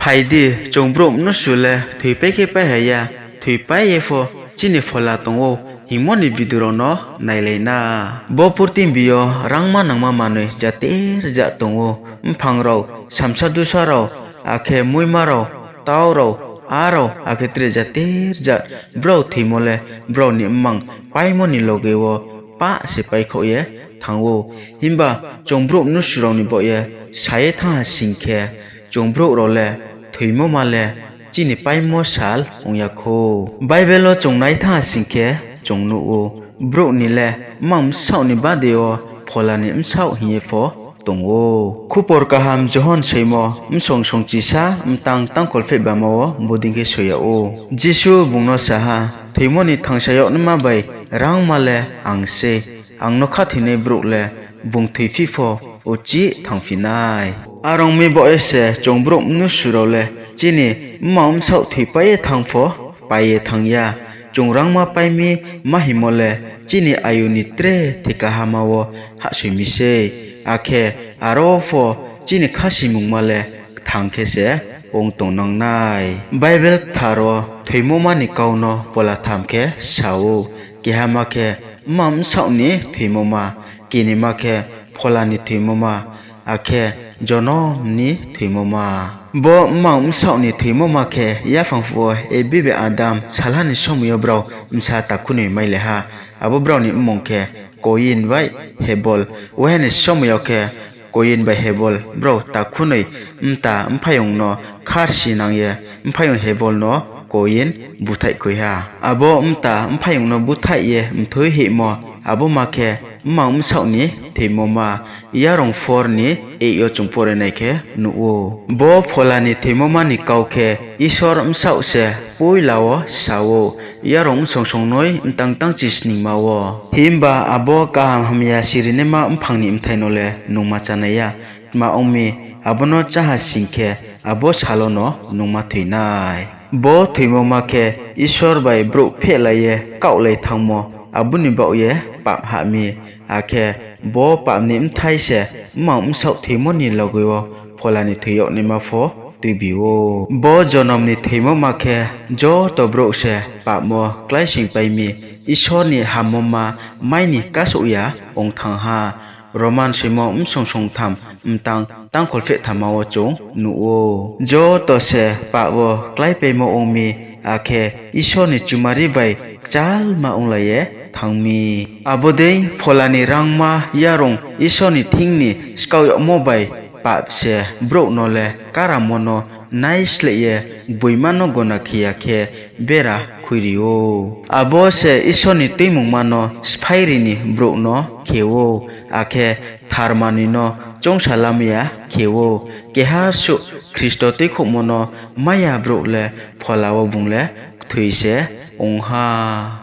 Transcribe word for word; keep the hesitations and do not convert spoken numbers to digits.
Phai di, chwng brouh mnusu le thwi pai khe pai hai ya, thwi pai ye pho chini Phola tongo himoni video rok no nai lai na. Bo purthimbi o rangma nangma manwi jatir jat tongo, mphang rok, samsa dusa rok, akhe muima rok, tau rok, aa rok, akhe tre jatir jat. Brouh thwimo le brouh ni mmang paimoni loge o pah se paikhok ye thango. Himba chwng brouh mnusu rok ni bo ye sai ye thang ha sing khe, chwng brouh rok le thwimo ma le chini paimo sal wng ya kho. Bible o chwng nai thang ha sing khe chwng nugo, brouh ni le mmang bsaoh ni bade o Phola ni bsaoh hing ye pho tongo. Khupor kaham Johon soimo bsong song chisa mtang tangkhol pheh bama o bodei khe soi ya o. Jisu bung no sa ha, thwimo ni thangsa yoknaima bai rangma le ang se. Ang no kha thwinai brouh le bung thwi phi pho uchih thang phi nai. Are ong mi bo ye se chwng brouh mnusu rok le chini mmang bsaoh thwi pai ye thang pho pai ye thang ya. Chwng rangma pai mi ma himo le chini ayu ni tre thwikahama o hahsoi mi se, akhe aro pho chini kha simung ma le kthang khe se wng tong nang nai. Bible kthar o thwimo ma ni kau no pola tham khe sa o, keha ma khe mmang bsaoh ni thwimo ma, kini ma khe Phola ni thwimo ma, akhe jonom ni thwimo ma. Bo mmang bsaoh ni thwimo ma khe yaphang phuo Evi bai Adam salha ni somoi o brao bsa takhunoi mai le ha. Abo brao ni mmung khe Koyin bai Hebol. Uaha ni somoi o khe Koyin bai Hebol brao takhunoi mta mphaiyung no khar si nang ye mphaiyung Hebol no Koyin buthaih khui ha. Abo mta mphaiyung no buthaih ye mthwi hihmo, abo ma khe mmang bsaoh ni thwimo ma. Yarung four ni eight o chwng pore nai khe nugo. Bo Phola ni thwimo ma ni kau khe Isor bsaoh se puila o sa o, Yarung bsong song noi mtang tang chi sning ma o. Himba abo kaham hamya sirinaima mphang ni mthai no le nungma chanai ya. Tma ong mi, abo no cha ha sing khe abo salo no nungma thwi nai. Bo thwimo ma khe Isor bai brouh pheh lai ye kaoh lai thangmo, aboni baoh ye pap hah mi. Akhe bo pap ni mthai se mmang bsaoh thwimo ni loge o Phola ni thwi yoknaima pho tuibi o. Bo jonom ni thwimo ma khe joto brouh se pap o klai sing pai mi, Isor ni hammo ma mai ni kasouh ya wng thang ha. Roman soimo bsong song tham mtang tangkhol pheh thama o chwng nugo. Joto se pap o klai paimo wng mi, akhe Isor ni chumari bai kchal ma wng lai ye thang mi. Abo dei Phola ni rangma yarung Isor ni thing ni skau yokmo bai pap se brouh no le karamo no nai sleh ye buima no gona khe ya khe bera khui ri o. Abo se Isor ni twimungma no sphai ri ni brouh no khe o, akhe thar manwi no chongsa lam ya khe o. Keha suh Khristo twikhokmo no mai ya brouh le Phola o bung le kthwi se wng ha.